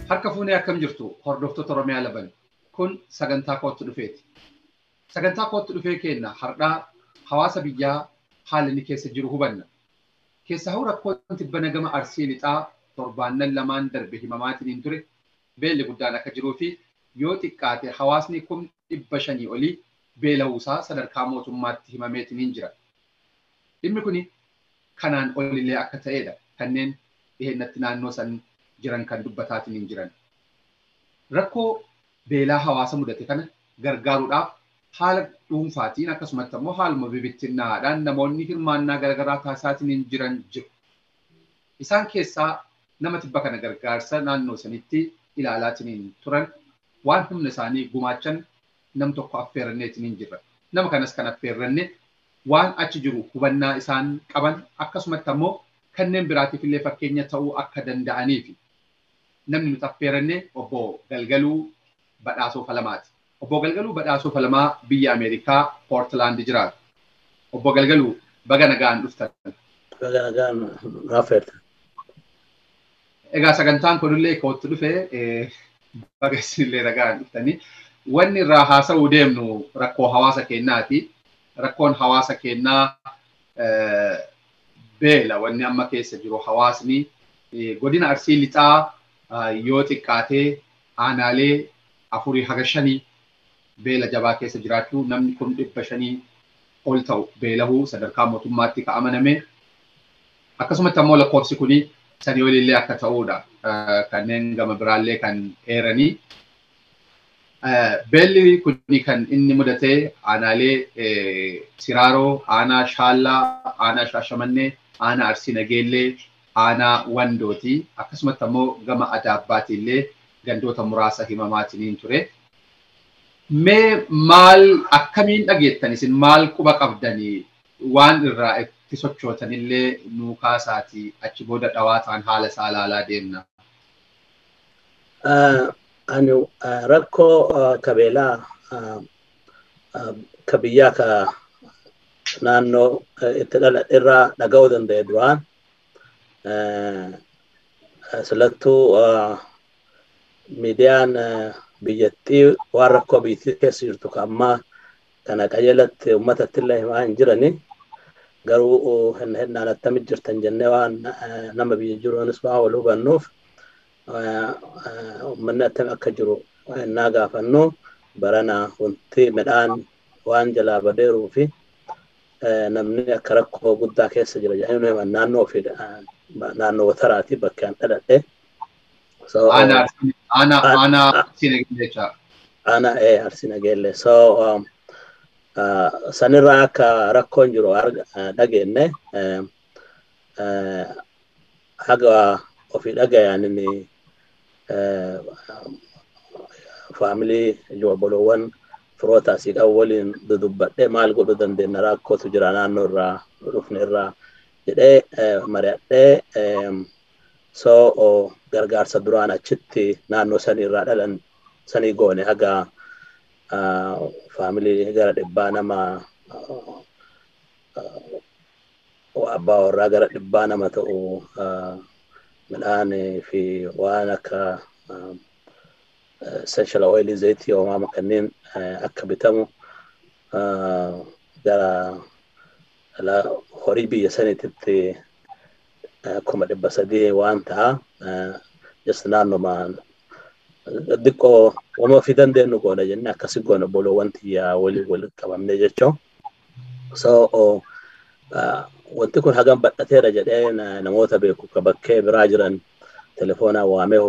Harka fuunee akkam jirtu hordoftoota Oromiyaa laban kun sagantaa kootti dhufeeti. Sagantaa kootti dhufee kenna har'aa hawaasa biyyaa haala inni keessa jiru hubanna. Keessaa rakkoon tibbana gama Arsii lixaa torbaannan lamaan darbe himamaatiin hin ture beelli guddaan akka jiruu fi yoo xiqqaate hawaasni 500,000 olii beela'uusaa sadarkaa mootummaatti himameetiin hin jira. Dhimmi kuni kanaan olillee akka ta'edha kanneen dhiheenyatti naannoo san jiran kan dubbataatiin hin jiran. Rakkoo beelaa hawaasa mudate kana gargaaruudhaaf haala dhuunfaatiin akkasumatti ammoo haaluma bibittinnaadhaan namoonni hirmaannaa garaagaraa taasisaatiin hin jiran jiru. Isaan keessaa nama tibba kana gargaarsa naannoo sanitti ilaalaatiin hin turan waan humna isaanii gumaachan nam tokko affeerranneetiin hin jirra. Nama kanas kan affeerranne waan achi jiru hubannaa isaan qaban akkasumatti ammoo kanneen biraatiif illee fakkeenya ta'uu akka danda'aniifi. Namni nuti affeerranne obbo Galgaluu Badhaasoo Falamaati. Obbo Galgaluu Badhaasoo Falamaa biyya Ameerikaa Poortilaand jiraatu. Obbo Galgaluu baga nagaan dhuftan. Baga nagaan raafeerta. Egaa sagantaan kunillee kootti dhufee baga isinillee nagaan dhuftanii. Wanni irraa haasa'uu deemnu rakkoo hawaasa keenyaati. Rakkoon hawaasa keenyaa beela wanni amma keessa jiru hawaasni godina Arsii lixaa yoo xiqqaatee aanaalee 4 haga 5 beela jabaa keessa jiraachuu namni 500,000 ol ta'u beelahuu sadarkaa mootummaatti ka amaname. Akkasumatti ammoo lakkoofsi kuni sanii olillee akka ta'uudha kanneen gama biraallee kan eeranii. Beelli kuni kan inni mudate aanaalee Siraaroo, aanaa Shaallaa, aanaa Shaashamannee, aanaa Arsii Nageellee, aanaa Wandooti. Akkasumatti ammoo gama Adaabbaatiillee gandoota muraasa himamaatiin ture. Mee maal akkamiin dhageettan isin maal quba qabdanii waan irraa itti sochootanillee nuu kaasaatii achi booda dhawaa ta'an haala isaa ilaalaa deemna. Ani rakkoo kabeelaa ka biyyaa ka naannoo itti dhaladhe irraa dhaga'uu danda'e duraan silattuu miidiyaan biyyattii waan rakkoo biyyattii keessa jirtu ka ammaa kana qajeelatti uummatatti illee himaa hin jirani garuu hennaan attamitti jirtan jennee waan nama biyya jiruunis waan wal hubannuuf uummanni attami akka jiru hennaa gaafannu barana wanti midhaan waan jalaa badeeruu fi namni akka rakkoo guddaa keessa jira jedhanii nu himan naannoo ofii naannoo Wataraati bakka an dhaladhe. Aanaa Arsii Nageellee jecha. Aanaa Arsii Nageellee. So sanirraa akka rakkoon jiru dhageenne haga ofii dhagayaan faamilii obboloowwan firoota asii qabu waliin dudubbadhee maal godhuu dandeenya rakkootu jira naannoo irraa dhufne irraa jedhee mari'adhee so gargaarsa duraan achitti naannoo sanii irraa dhalan sanii goone haga faamilii gara 100 nama abbaa warraa gara 100 nama ta'u midhaan fi waan akka essential oil zayitii yoomaan kanneen akka bitamu gara horii biyya saniititti 300,000 waan ta'a. Just naannoma xiqqoo waan ofii dandeenyu goona jennee akkasi goona obboloowwan xiyyaa walii walitti qabamne jechuun. So wanti kun hagam badhateera jedhee namoota beeku ka bakkee biraa jiran telefoonaan waamee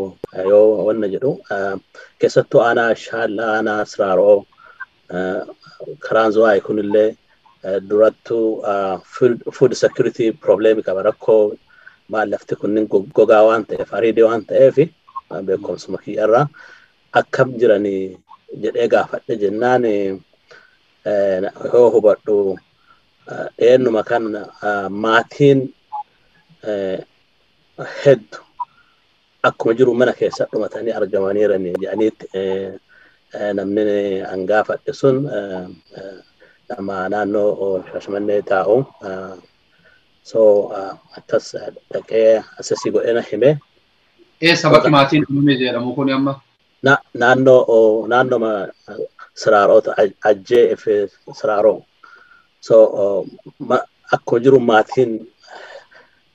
yoo wanna jedhu keessattuu aanaa Shaallaa, aanaa Siraaroo karaan Zuwaayii kunillee durattuu food security problem qaba rakkoo maal lafti kunniin gogaa waan ta'eef ariidii waan ta'eef beekumsuma kiyyarraa akkam jiranii jedhee gaafadhe jennaan yoo hubadhu eenyuma kan maatiin hedduu akkuma jiru mana keessa dhumatanii argamaniiranii jedhaniitti namni an gaafadhe sun nama naannoo Shaashamannee taa'u. So akkas dhaqee asesii godhee na hime. Eessa bakki maatiin dhumame jedhamu kun amma? Naannoo Siraaroota, Ajjee fi Siraaroo. So akkuma jiru maatiin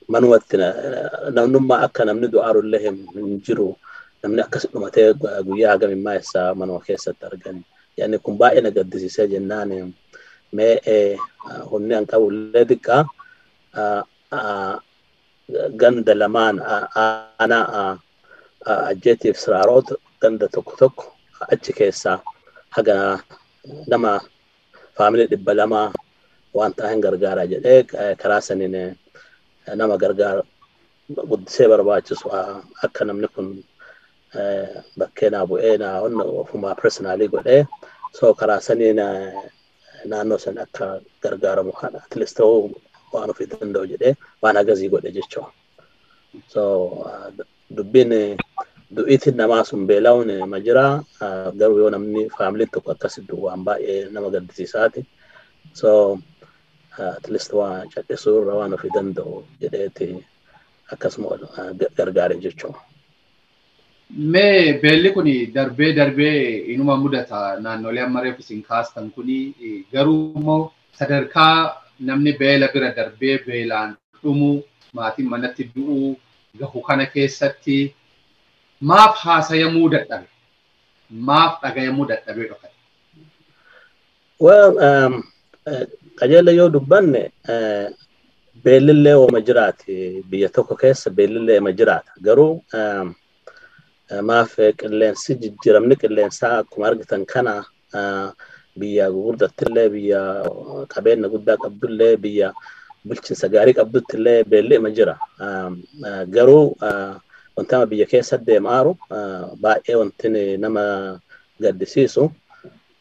manumatti namnummaa akka namni du'aarullee hin jiru. Namni akkas dhumatee guyyaa hagamimmaa isaa manuma keessatti argan. Yaani kun baay'ee na gaddisiisee jennaan mee humni an qabullee xiqqaa ganda lamaan aanaa Ajjeetiif Siraaroota ganda tokko tokko achi keessaa haga nama faamilii 200 waan ta'an gargaara jedhee karaa saniin nama gargaara guddisee barbaachisu akka namni kun bakkee naa bu'ee naa ofumaa personally godhee so karaa saniin naannoo san akka gargaaramu at least ta'uu waan ofii danda'u jedhee waan agasii godhe jechuudha. So dubbiin du'iitiin namaa sun beela'uun ma jira, garuu yoo namni faamiliin tokko akkasitti waan baay'ee nama gaddisiisaati. So at least waan callisuu irra waan ofii danda'u jedheeti akkasuma gargaare jechuudha. Mee beelli kun darbee darbee inuma mudata naannolee amma reefu isin kaastan kuni, garuu immoo sadarkaa namni beela bira darbee beelaan dhumu, maatiin manatti du'uu gahu kana keessatti maaf haasayamuu dadhabe? Maaf dhagayamuu dadhabee dhokate? Well, qajeela yoo dubbanne beellillee ooma jiraati, biyya tokko keessa beellillee ma jiraata, garuu maaf qilleensi jijjiiramni qilleensaa akkuma argitan kana biyya gurguddattillee, biyya qabeenya guddaa qabdullee, biyya bulchiinsa gaarii qabduttillee beelli ima jira. Garuu wanti nama biyya keessa deemaaru baay'ee wanti nama gaddisiisu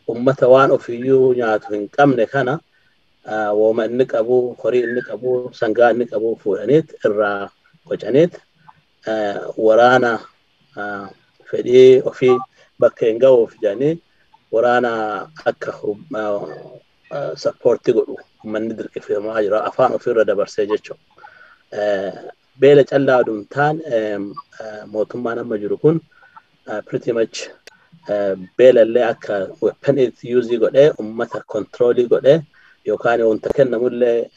ummata waan ofiiyyuu nyaatu hin qabne kana wooma inni qabu, horii inni qabu, sangaa inni qabu fuudhaniit irraa qocaniit waraana fedhii ofii bakka hin ga'uuf jedhanii waraana akka support godhu uummanni dirqifamaa jira afaan ofiirra dabarsee jechuudha. Beela callaa oduu mootummaan amma jiru kun pretty much beelallee akka weapon use godhee uummata control godhee yookaan wanta kennamullee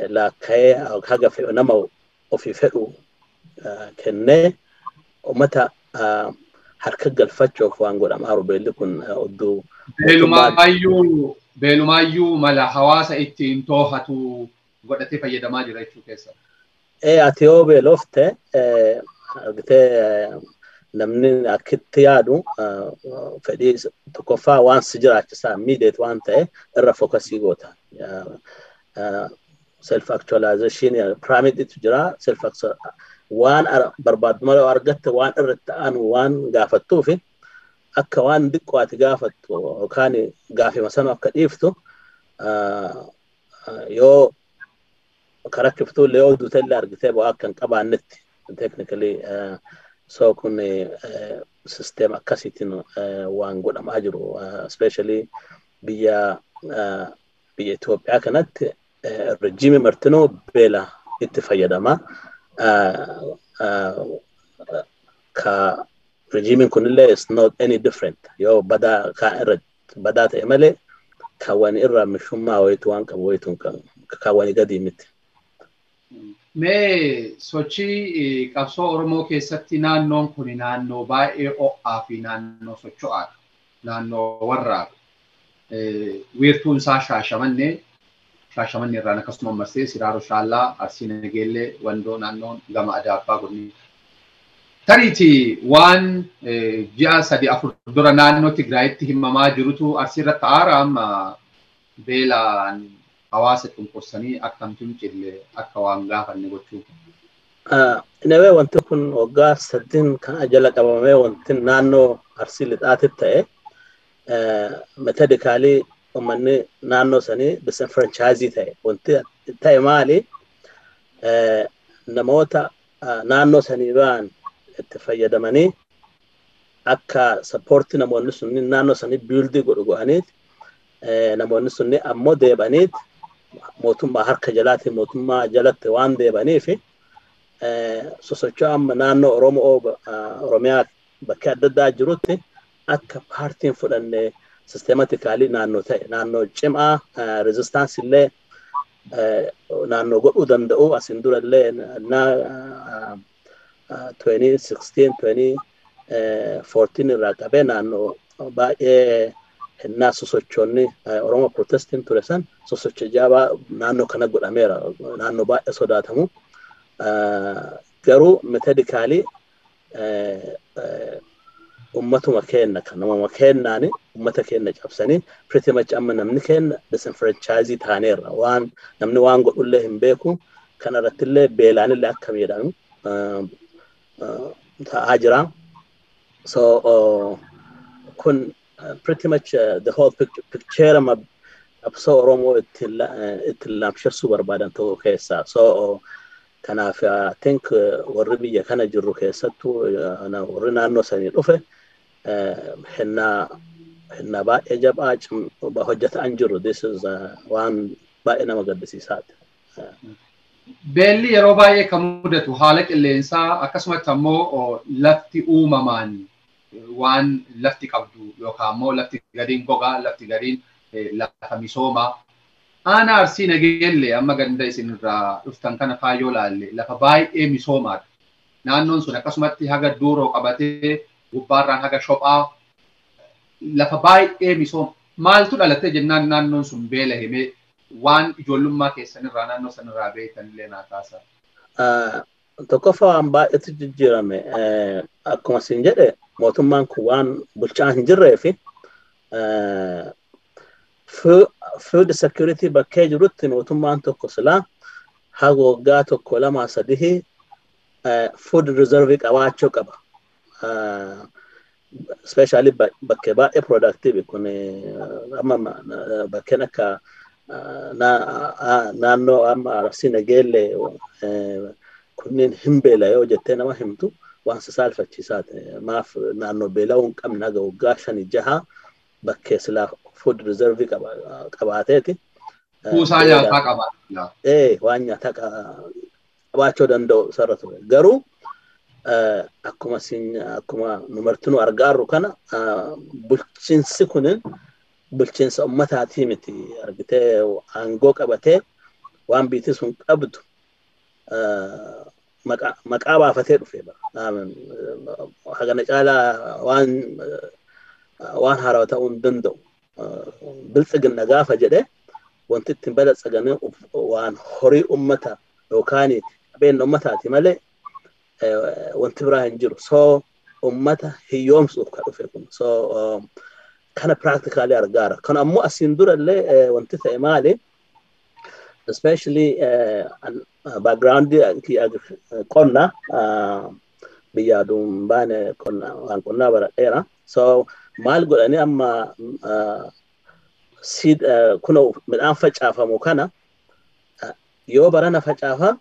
laakka'ee haga fedhu nama ofii fedhu kennee uummata harka galfachuuf waan godhamaa beelli kun odduu. Beelumaayyuu mala hawaasa ittiin too'atu godhatee fayyadamaa jira jechuu keessa. Ati yoo beelofte argitee namni akkitti yaadu fedhii tokkoffaa waan si jiraachisaa immediate waan ta'e irra focus goota. Self actualization pyramid jira, self waan barbaaddu malee argatte waan irratti aanu waan gaafattuufi akka waan xiqqoo ati gaafattu yookaan gaafima sana akka dhiiftu yoo karakkiftuu illee yoo duute illee argitee bu'aa akka hin qabaannetti technically. So kun system akkasiitiin waan godhamaa jiru, especially biyya Itoophiyaa kanatti regime martinuu beela itti fayyadama. Ka regime kunillee is not any different, yoo badaa kaan irra badaa ta'e malee kaawwan irra mishummaa wayitu waan qabu wayitu kaawwanii gadii miti. Mee sochii qabsoo Oromoo keessatti naannoon kun naannoo baay'ee ho'aa fi naannoo socho'aadha. Naannoo warraa wiirtuun isaa Shaashamannee, Shaashamannee irraan akkasuma marsee Siraaroo, Shaallaa, Arsii Nageellee, Wandoo, naannoon gama Adaabbaa godhanii. Tariitii waan ji'a 3-4 dura naannoo Tigraayitti himamaa jirutu Arsii irratti aara amma beelaan hawaasa cunqursanii akka hin cille akka waan gaafanne gochuu. Inawee wanti kun waggaa 3 kan jala qabamee wanti naannoo Arsii lixaatti ta'e methodically uummanni naannoo sanii disenfranchise ta'e. Wanti ta'e maali? Namoota naannoo sanii ba'an itti fayyadamanii akka support namoonni sunni naannoo sanii build godhu godhaniit namoonni sunni ammoo deebaniit mootummaa harka jalaatiin mootummaa jalatti waan deebaniif Sosocho'aa amma naannoo Oromoo Oromiyaa bakka adda addaa jirutti akka paartiin fudhanne systematically naannoo ta'e, naannoo cimaa resistance illee naannoo godhuu danda'u. Asin dura illee na 2016, 2014 irraa qabee naannoo baay'ee hinnaa sosochoonni Oromoo protestiin ture san sosocha jabaa naannoo kana godhameera, naannoo baay'ee sodaatamu. Garuu methodically ummatuma keenna kan namuma keennaani ummata keenna cabsanii pretty much amma namni keenna disenfranchise taaneerra. Waan namni waan godhullee hin beeku. Kana irrattillee beelaanillee akka miidhamu ta'aa jira. So kun pretty much the whole picture ma qabsoo Oromoo ittiin laamshessuu barbaadan tokko keessaa. So kanaaf I think warri biyya kana jirru, keessattuu warri naannoo sanii dhufe, hinnaa baay'ee jabaa hojjetaan jiru. This is waan baay'ee nama gaddisiisaati. Beelli yeroo baay'ee kan mudatu haala qilleensaa, akkasumatti ammoo lafti uumamaan waan lafti qabdu yookaan ammoo lafti gariin gogaa, lafti gariin lafa misoomaa. Aanaa Arsii Nageellee amma ganda isin irraa dhuftan kana faayyoo laalle lafa baay'ee misoomaadha. Naannoon sun akkasumatti haga Duuroo qabatee gubbaarraan haga Shophaa lafa baay'ee misooma. Maaltu dhalatee jennaan naannoon sun beela himee? Waan ijoollummaa keessanirraa naannoo sanirraa beektanillee naa kaasa. Tokkoffaa waan baay'eetu jijjiirame. Akkuma isin jedhe, mootummaan kun waan bulchaa hin jirree fi food security bakkee jirutti mootummaan tokko silaa haga waggaa tokko, lama, sadii food reserve qabaachuu qaba. Especially bakkee baay'ee productive kun, amma bakkeen akka naannoo amma Arsii Nageellee kunneen hin beela yoo jettee nama himtu waan saalfachiisaati. Maaf naannoo beela'uu hin qabne haga waggaa shanii jaha bakkee silaa food reserve qabaateeti. Kuusaa nyaataa qabaata. Ee, waan nyaataa qabaachuu danda'u sarara ture. Garuu akkuma akkuma nu martinuu argaarru kana, bulchiinsi kunin bulchiinsa ummataatii miti. Argitee, aangoo qabatee waan biitii sun qabdu maqaa baafatee dhufe. Hagana caalaa waan haarawaa ta'uu hin danda'u. Biltsiginna gaafa jedhe wanti ittiin balatsaganii waan horii ummata yookaan qabeenya ummataati malee wanti biraa hin jiru. So ummata hiyyoomsuuf ka dhufe kun. So kana practically argaara. Kan ammoo asiin dura illee wanti ta'e maali? Especially background qonna biyya aduun baane waan qonnaa baradheera. So maal godhanii amma seed kuna midhaan facaafamu kana yoo barana facaafa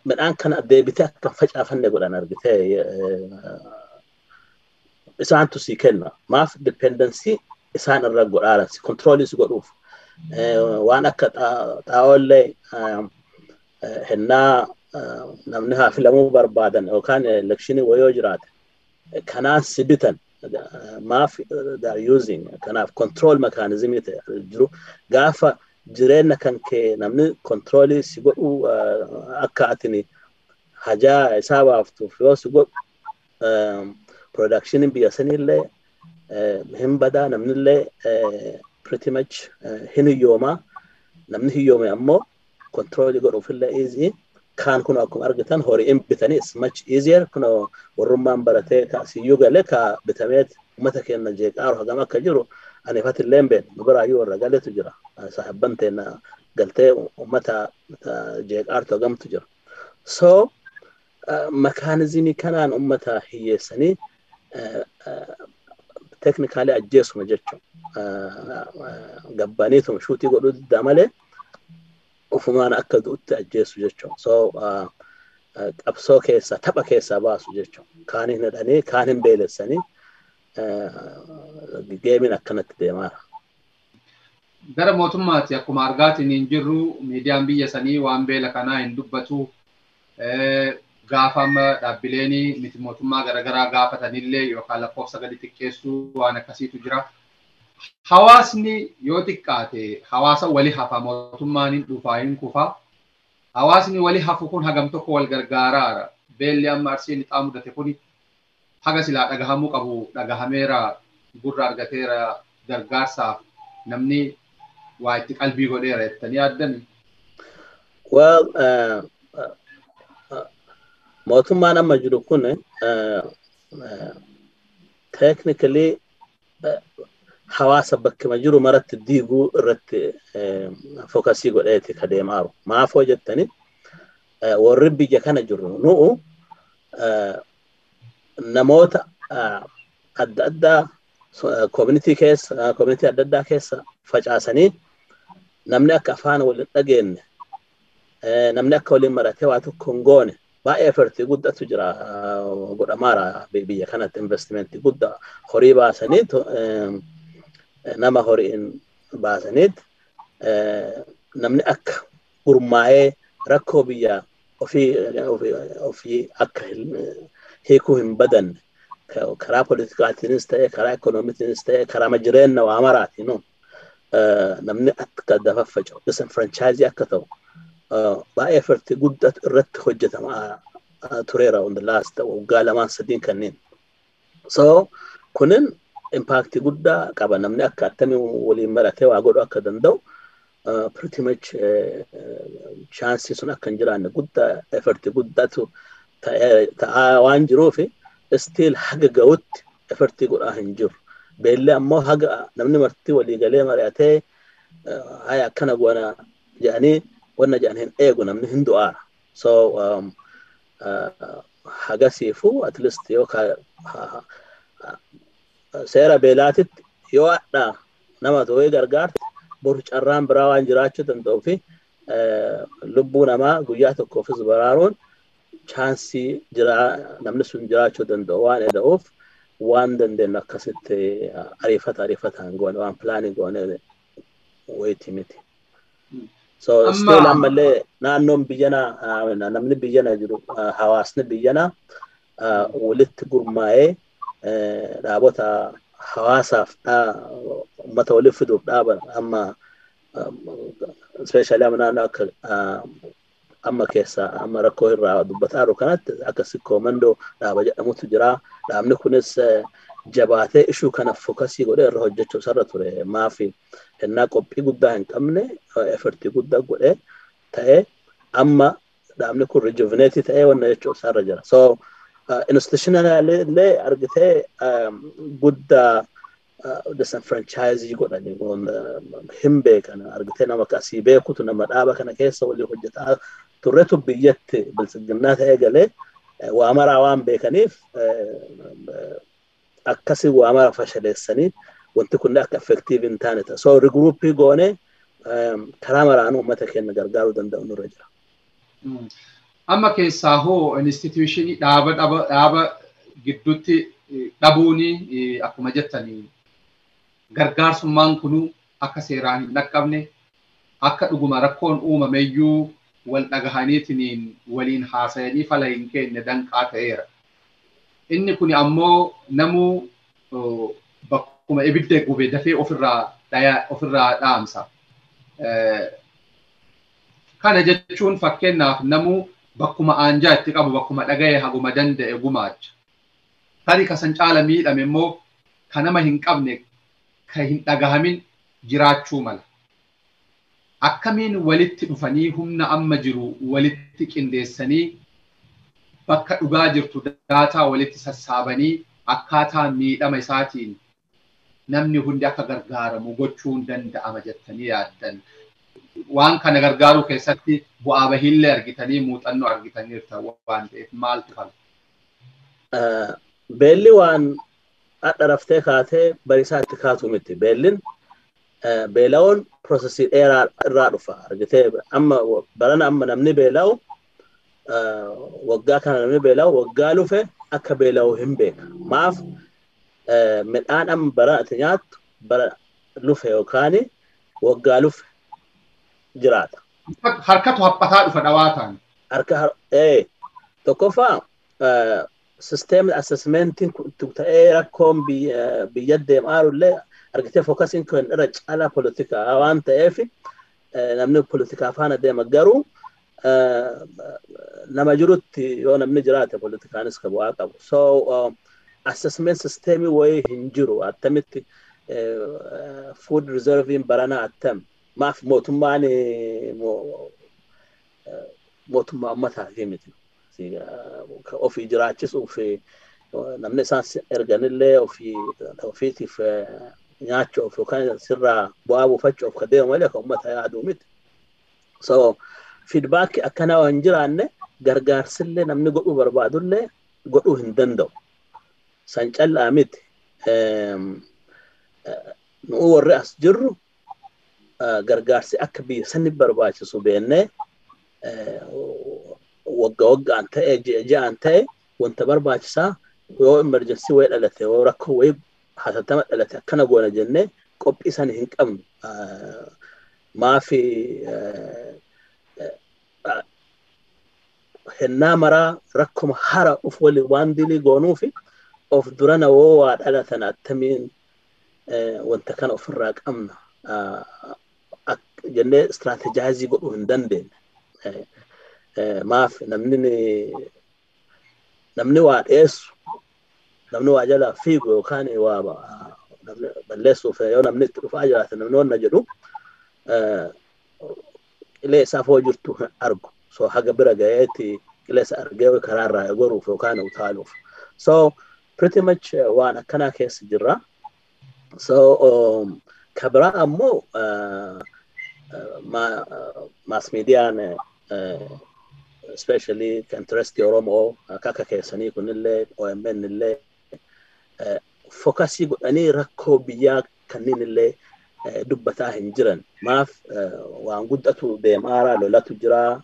midhaan kana deebitee akka hin facaafanne godhan. Argitee, isaantu sii kenna. Maaf dependency isaan irra godhaaran si control si godhuuf. Waan akka xaa'oollee hennaa namni haa filamuu barbaadan yookaan election wayoo jiraate kanaan si bitan. Maaf they are using kanaaf control mechanism jiru. Gaafa jireenya kan kee namni control si godhuu akka atini hajaa isaa baaftuuf yoo si godhu, production biyya sanillee hin badaa, namnillee pretty much hin hiyyoomaa. Namni hiyyoome ammoo control godhuufillee easy. Kaan kun akkuma argitan horii hin bitanii, it's much easier. Kun warrummaan baratee ka siyyuu galee ka bitameet uummata keenya jeeqaaru hagam akka jiru ani ifatillee hin beeknu. Nu biraayyuu warra galeetu jira, saahibban teenya galtee uummata jeeqaartu hagamtu jira. So mechanism kanaan uummata hiyyeessanii technically ajjeesuma jechuun gabbaniituma shuutii godhuu diddaa malee ufumaan akka du'utti ajjeesu jechuun. So qabsoo keessaa, tapha keessaa baasu jechuun. Kaan hin hidhanii, kaan hin beelessanii, geemiin akkanatti deemaara. Gara mootummaatti akkuma argaatiin hin jirru, miidiyaan biyya sanii waan beela kanaa hin dubbatu. Gaafa amma dhaabbileen miti mootummaa garaagaraa gaafatanillee yookaan lakkoofsa gadi xiqqeessuu waan akkasiitu jira. Hawaasni yoo xiqqaate hawaasa wali hafa mootummaan hin dhufaa hin kufaa. Hawaasni wali hafu kun hagam tokko wal gargaaraara. Beelli amma Arsii lixaa mudate kuni haga silaa dhagahamuu qabu dhagahameera gurra argateera gargaarsaaf namni waa itti qalbii godheera jettanii yaaddani. Well, mootummaan amma jiru kun technically hawaasa bakkuma jiru maratti diiguu irratti focus godheeti ka deemaaru. Maafoo jettani warri biyya kana jiru nu'u namoota adda addaa community keessa community adda addaa keessa facaasanii namni akka afaan waliin dhageenye namni akka waliin maratee waa tokko hin goone baay'ee effort guddatu jira godhamaara biyya kanatti investment guddaa horii baasanii nama horiin baasaniit namni akka gurmaa'ee rakkoo biyya ofii akka hiikuu hin badanne karaa poolitikaatiinis ta'e karaa ikoonomiitiinis ta'e karaa jireenya waa maraatiin namni akka adda faffaca'u disenfranchise akka ta'u baay'ee effort guddatu irratti hojjetamaa tureera on the last waggaa lamaan sadiin kanneen. So kunin impact guddaa qaba namni akka attamii waliin maratee waa godhu akka danda'u pretty much chance sun akka hin jiraanne guddaa effort guddaatu ta'aa waan jiruufi still haga ga'utti effort godhaa hin jiru. Beelli ammoo haga namni marti walii galee mari'atee haya akkana goona jedhanii wanna jedhan hin eegu namni hin du'aara. So hagasiifuu at least yoo seera beelaatitti yoo hadhaa nama ta'ee gargaarte boru carraan biraa waan jiraachuu danda'uu fi lubbuu namaa guyyaa tokkoofis baraaruun chance jiraa namni sun jiraachuu danda'u waan eda'uuf waan dandeenyu akkasitti ariifata ariifataan goone waan plan goone wayitii miti. So still ammallee naannoon biyyana namni biyyana jiru hawaasni biyyana walitti gurmaa'ee dhaabota hawaasaaf uummata waliif fiduuf dhaaban amma especially amma naannoo akka amma keessa amma rakkoo irraa dubbataa jiru kanatti akka Sikkoo Mandoo dhaaba jedhamutu jira. Dhaabni kunis jabaatee issue kana focus godhee irra hojjechuu isarra ture. Maafi hennaa qophii guddaa hin qabne effort guddaa godhee ta'ee amma dhaabni kun rejuvenate ta'ee wanna jechuu isarra jira. So institutional illee argitee guddaa disenfranchise godhani hin beekan argitee nama asii beekutu nama dhaaba kana keessa walii hojjetaa turretu biyyatti biltsiginnaa ta'ee galee waa maraa waan beekaniif akkasii waa mara fashaleessanii wanti kun akka effective hin taane ta'a. So regroup goone karaa maraan uummata keenya gargaaruu danda'u nurra jira. Amma keessaa hoo institution dhaaba dhaaba gidduutti dhabuuni akkuma jettanii gargaarsummaan kunuu akka seeraan hin dhaqqabne akka dhuguma rakkoon uumameyyuu wal dhagahaniitiin waliin haasayanii fala hin kenne danqaa ta'eera. Inni kun ammoo namuu bakkuma ibidda gube dafee ofirraa dhaamsa. Kana jechuun fakkeenyaaf namuu bakkuma aanjaa itti qabu bakkuma dhaga'e haguma danda'e gumaacha. Tarii kasan caala miidhame immoo ka nama hin qabne ka hin dhagahamin jiraachuu mala. Akkamiin walitti dhufanii humna amma jiru walitti qindeessanii bakka dhugaa jirtu data walitti sassaabanii akkaataa miidhama isaatiin namni hundi akka gargaaramu gochuun danda'ama jettanii yaaddan. Waan kana gargaaruu keessatti bu'aa bahiillee argitanii muuxannoo argitaniirta waan ta'eef maaltu fala? Beelli waan hadha raftee kaatee barisaa itti kaatu miti. Beellin beela'uun process dheeraa irraa dhufa. Argitee amma barana amma namni beela'u waggaa kana namni beela'u waggaa lufe akka beela'u hin beeka. Maaf midhaan amma barana ati nyaattu bara lufe yookaan waggaa lufe jiraata. Harkatu haphataa dhufa dhawaa ta'an. Harka Tokkoffaa, system assessmentiin ta'ee rakkoon biyya deemaa illee argitee, focusiin kun irra caalaa politikaa waan ta'eef namni politikaa faana deema. Garuu nama jirutti yoo namni jiraate politikaanis ka bu'aa qabu. So assessment systemii wayii hin jiru. Attamitti food reserviin baranaa attam? Maaf mootummaan mootummaa ummataati miti. Ofii jiraachisuuf namni isaan erganillee ofii ofiitiif nyaachuuf yookaan sirraa bu'aa buufachuuf ka deemu malee ka ummata yaaduu miti. So feedback akkanaa waan jiraanne gargaarsillee namni godhuu barbaadullee godhuu hin danda'u. San callaa miti. Nu warri as jirru gargaarsi akka biyya sani barbaachisu beennee wagga waggaan ta'e, ji'a ji'aan ta'e, wanta barbaachisaa yoo emergency wayii dhalate, yoo rakkoo wayii hatattama dhalate akkana goona jennee qophii sana hin qabnu. Maafi hennaa maraa rakkoma hara uf wali waan dilii goonuufi of durana woo waa dhalatan attamiin wanta kana ofirraa qabna jennee strategize godhuu hin dandeenye. Maaf namni waa dheessu, namni waa jala fiigu yookaan waa balleessuuf yoo namni itti dhufaa jiraate, namni wanna jedhu qilee isaaf hoo jirtu argu. So haga bira gaheetti qileessa argee karaa irraa goruuf yookaan utaaluuf. So pretty much waan akkanaa keessa jirra. So ka biraa ammoo mass mediaan, especially interest Oromoo akka keessanii kunillee, OMN illee, focusii godhanii rakkoo biyyaa kanneen illee dubbataa hin jiran. Maaf waan guddatu deemaara, lolatu jira,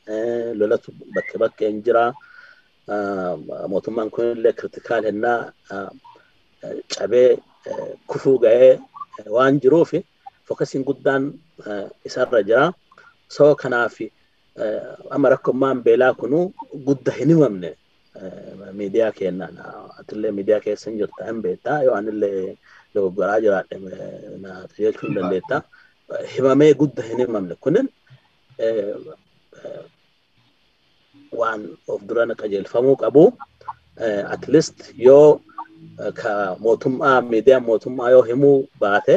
lolatu bakke bakkeen jira. Mootummaan kunillee critical hennaa cabee kufuu ga'ee waan jiruuf focusiin guddaan isarra jira. So kanaaf amma rakkoommaan beelaa kunuu gudda hin himamne miidiyaa keenyaan. Atillee miidiyaa keessa hin jirta, hin beektaa, yoo anillee dogoggoraa jiraadhe na qajeelchuu hin dandeetta. Himamee gudda hin himamne kunin waan of durana qajeelfamuu qabu. At least yoo ka mootummaa, miidiyaan mootummaa yoo himuu baate,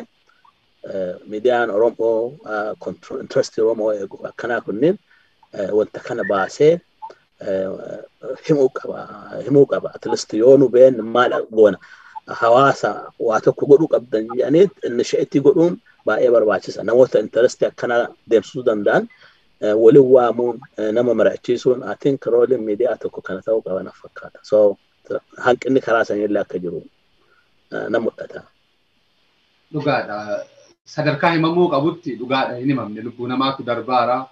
miidiyaan Oromoo interest Oromoo eegu akkanaa kunniin wanta kana baasee himuu qaba. At least yoo nu been maal goona, hawaasa waa tokko godhuu qabdan jedhanii initiate godhuun baay'ee barbaachisa. Namoota interest akkana deemsisuu danda'an waliin waamuun, nama mari'achiisuun, I think roleiin miidiyaa tokko kana ta'uu qaba na fakkaata. So hanqinni karaa sanillee akka jiru na mul'ata. Dhugaadha. Sadarkaa himamuu qabutti dhugaadha hin himamne. Lubbuu namaatu darbaara.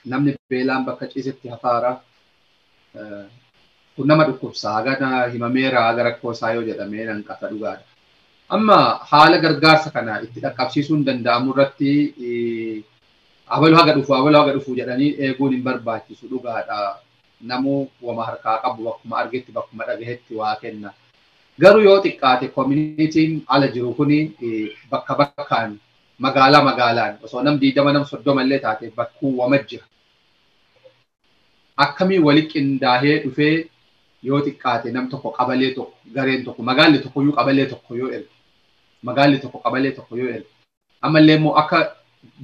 Namni beelaan bakka ciisetti hafaara. Kun nama dhukkubsa. Haga himameera, haga rakkoo isaa yoo jedhamee nanqata, dhugaadha. Amma haala gargaarsa kana itti dhaqqabsiisuun danda'amu irratti abaluu haga dhufu, abaluu haga dhufu jedhanii eeguun hin barbaachisu, dhugaadha. Namuu wama harkaa qabu bakkuma argetti, bakkuma dhagahetti waa kenna. Garuu yoo xiqqaate communityn ala jiru kuni bakka bakkaan, magaalaa magaalaan, osoo nam 20, nam 30 illee taate bakkuu wama jira. Akkamii wali qindaahee dhufee yoo xiqqaate nam tokko qabalee tokko, gareen tokko, magaalli tokko iyyuu qabalee tokko yoo erge, magaalli tokko qabalee tokko yoo erge, ammallee immoo akka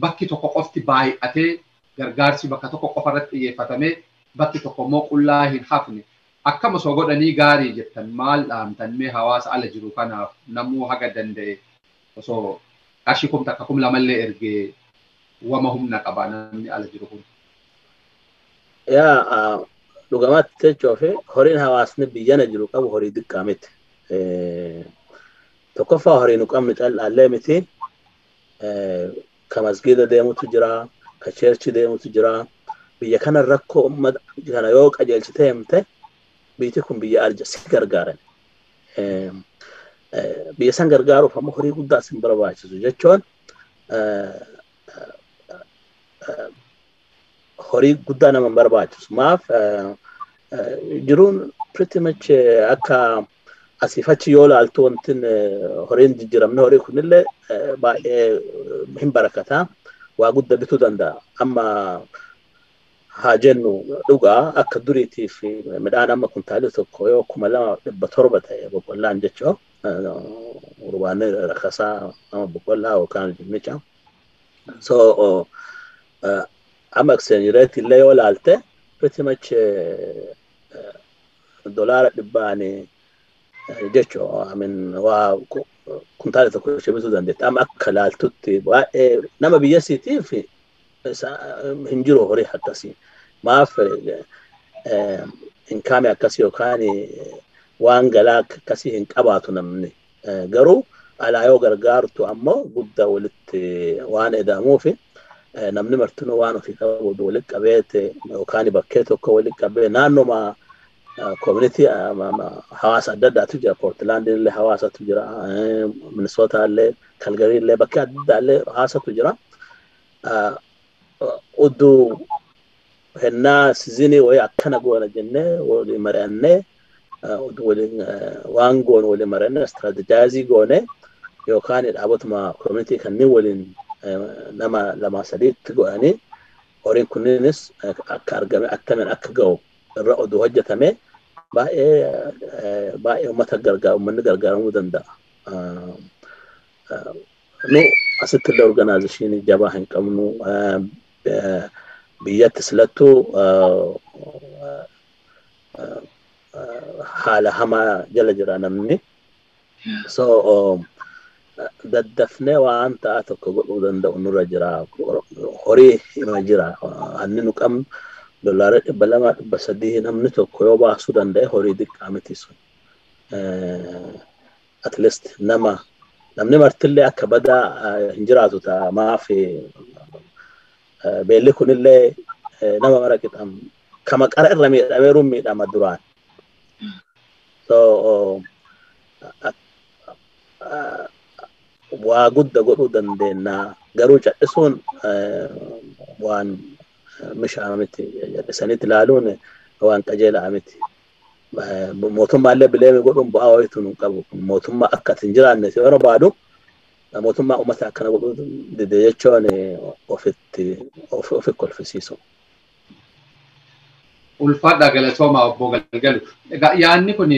bakki tokko qofti baay'atee gargaarsi bakka tokko qofa irratti xiyyeeffatamee bakki tokko immoo qullaa hin hafne akkam osoo godhanii gaarii jettan? Maal dhaamtan mee hawaasa ala jiru kanaaf? Namuu haga danda'e osoo qarshii 1000, 2000llee ergee wama humna qaba namni ala jiru kun. Yaa, dhugamatti jechuuf horiin hawaasni biyyana jiru qabu horii xiqqaa miti. Tokkoffaa, horii nu qabnu callaallee miti. Ka masgiida deemutu jira, ka church deemutu jira. Biyya kana rakkoo uummata kana yoo qajeelchitee himte, biyyi kun biyya arja, si gargaaran. Biyya san gargaaruuf ammoo horii guddaa sin barbaachisu jechuun horii guddaa nama hin barbaachisu. Maaf Jiruun pretty much akka asiif achi yoo laaltu wantin horiin jijjiiramne horii kunillee baay'ee hin barakataa, waa guddaa bituu danda'a. Amma haa jennu dhugaa akka duriitiif midhaan amma kuntaalii tokko yoo 2700 ta'e boqqollaan jechuu urbaanni rakasaa amma boqqollaa yookaan dinnicha. So amma exchange rate illee yoo laalte pretty much $100 jechuu, I mean, waa kuntaala tokko ishee bituu dandeetti. Amma akka laaltutti baay'ee nama biyya siitiif hin jiru horii akkasii. Maaf income akkasii yookaan waan galaa akkasii hin qabaatu namni. Garuu alaa yoo gargaartu ammoo guddaa walitti waan eda'amuufi namni martinuu waan ofii qabu walitti qabeete yookaan bakkee tokko walitti qabee naannoma community hawaasa adda addaatu jira. Portland illee hawaasatu jira. Minnesota illee, Calgary illee, bakkee adda addaa illee hawaasatu jira. Udduu hennaa season wayii akkana goona jennee walii mari'annee, waliin waan goonu walii mari'annee, strategize goone yookaan dhaabotuma community kanneen waliin nama lama sadiitti godhanii horiin kunniinis akka argame attamiin akka ga'u irra oduu hojjetame baay'ee baay'ee uummata gargaaru, uummanni gargaaramuu danda'a. Nu asitti illee organization jabaa hin qabnu, biyyatti silattuu haala hamaa jala jira namni. So daddafnee waan ta'a tokko godhuu danda'u nurra jira. Horii hima jira. Hanni nu qabnu $200, 300 namni tokko yoo baasuu danda'e horii xiqqaa miti sun. At least nama namni martillee akka badaa hin jiraatu ta'a, maaf beelli kunillee nama mara qixam kama qara irra miidhameeruun miidhama duraan. So waa gudda godhuu dandeenya, garuu cal'isuun waan mishaa miti, jal'isanitti ilaaluun waan qajeelaa miti. Mootummaallee blame godhuun bu'aa wayitu nu qabu. Mootummaa akka ati hin jiraanne si barbaadu, mootummaa uummata akkana godhuu dide jechuun ofitti ofi kolfisiisu. Ulfaadhaa, galatoomaa obbo Galgalu. Egaa yaadni kun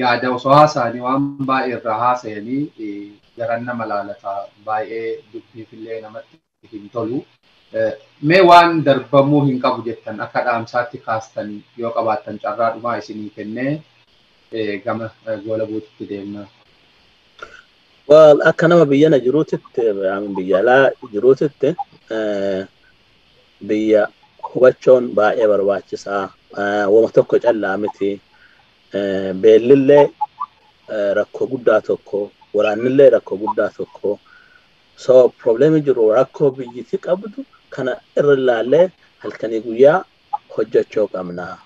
yaada osoo haasa'anii waan baay'ee irraa haasa'anii garan nama laalata, baay'ee dubbiifillee namatti hin tolu. Mee waan darbamuu hin qabu jettan akka dhaamsaatti kaastan yoo qabaattan carraa dhumaa isinii kennee gama goola buututti deemna. Well, akka nama biyya na jiruutitti, biyya alaa jiruutitti, biyya hubachuun baay'ee barbaachisaa. Wama tokko callaa miti. Beellillee rakkoo guddaa tokko, waraannillee rakkoo guddaa tokko. So problemi jiru, rakkoo biyyiti qabdu kana irra ilaallee halkanii guyyaa hojjechuu qabna.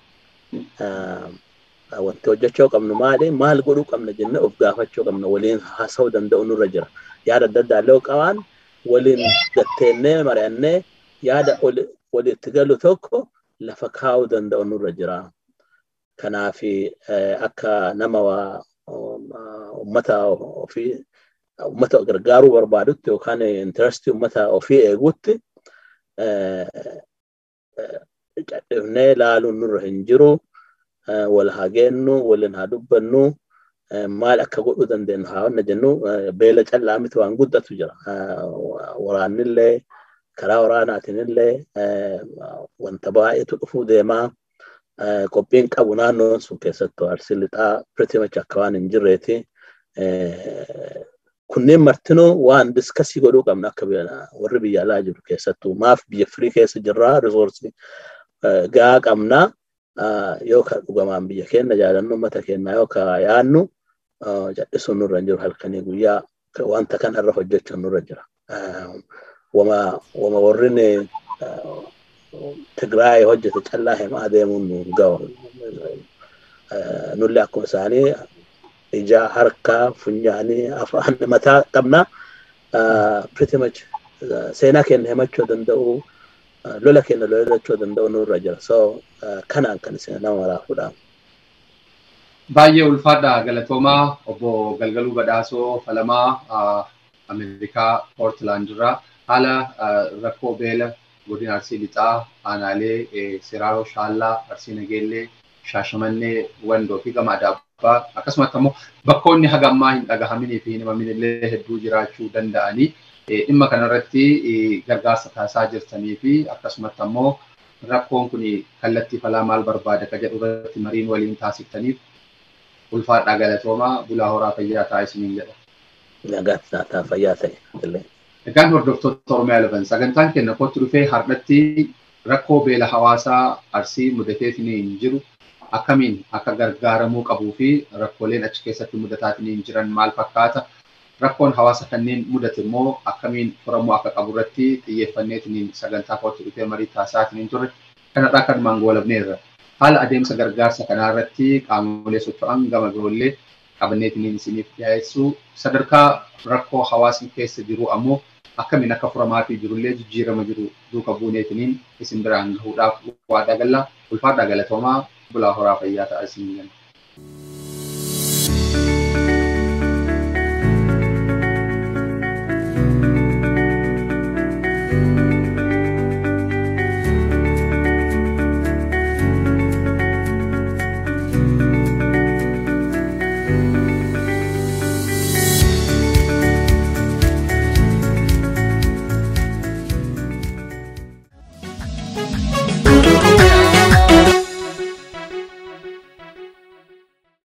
Wanti hojjechuu qabnu maali? Maal godhuu qabna jennee of gaafachuu qabna. Waliin haasa'uu danda'u nurra jira. Yaada adda addaa illee qabaan waliin gatteennee mari'annee yaada walitti galu tokko lafa kaa'uu danda'u nurra jira. Kanaaf akka nama uummata ofii uummata gargaaruu barbaadutti yookaan interest uummata ofii eeguutti cadhifnee laaluun nurra hin jiru. Wal haa geennu, waliin haa dubbannu, maal akka godhuu dandeenyu haa wanna jennu. Beela callaa miti, waan guddatu jira. Waraannillee karaa waraanaatiin wanta baay'eetu dhufuu deemaa. Qophiin qabu naannoon sun keessattuu Arsii Lixaa pretty much akka waan hin jirreeti. Kunneen martinuu waan discuss godhuu qabna akka warri biyya alaa jiru keessattuu, maaf biyya firii keessa jirraa, resource gahaa qabnaa, yoo ka dhugamaan biyya keenya jaalannu, uummata keenya yoo ka yaannu, cal'isuun nurra hin jiru, halkanii guyyaa wanta kana irra hojjechuun nurra jira. Wama warrin Tigraay hojjete callaa himaa deemuun nu gahu. Nulli akkuma isaanii ija, harka, funyaanii, afaan, mataa qabna. Pretty much seenaa keenya himachuu danda'u, Lola keenya lolachuu danda'u nurra jira. So kanaan kan isin nama maraafudha. Baay'ee ulfaadha galatoomaa obbo Galgaluu Badhaasoo Falamaa Ameerikaa Poortilaand irraa haala rakkoo beela godina Arsii Lixaa aanaalee Siraaroo Shaallaa Arsii Nageellee Shaashamannee Wandoo fi gama Adaabbaa akkasumas immoo bakkoonni haga ammaa hin dhagahaminii fi hin himamin illee hedduu jiraachuu danda'anii dhimma kanarratti gargaarsa taasisaa jirtanii fi akkasumas ammoo rakkoon kun kallattii falaa maal barbaada ka jedhu irratti mariin waliin taasiftaniif ulfaadhaa galatoomaa bulaa horaa fayyaa ta'aa isiniin jedha. Nagaatti naataa fayyaa ta'e illee. Egaan hordoftoota Oromiyaa 11 sagantaan keenya kootti dhufee har'atti rakkoo beela hawaasaa Arsii mudateetiin jiru akkamiin akka gargaaramuu qabuu fi rakkooleen achi keessatti mudataatiin jiran maal fakkaata rakkoon hawaasa kanneen mudate immoo akkamiin furamuu akka qabu irratti xiyyeeffanneetiin sagantaa kootti dhufee marii taasisaatiin turre kanarraa kanumaan goolabneerra. Haala adeemsa gargaarsa kanaa irratti qaamolee socho'an gama biroollee qabanneetiin isiniif dhiyeessuu sadarkaa rakkoo hawaasni keessa jiru ammoo akkamiin akka furamaa fi jirullee jijjiirama jiru duuka buuneetiniin isin biraan gahuudhaaf waadaa galla ulfaadhaa galatoomaa bulaa horaa fayyaa ta'a isin jenna.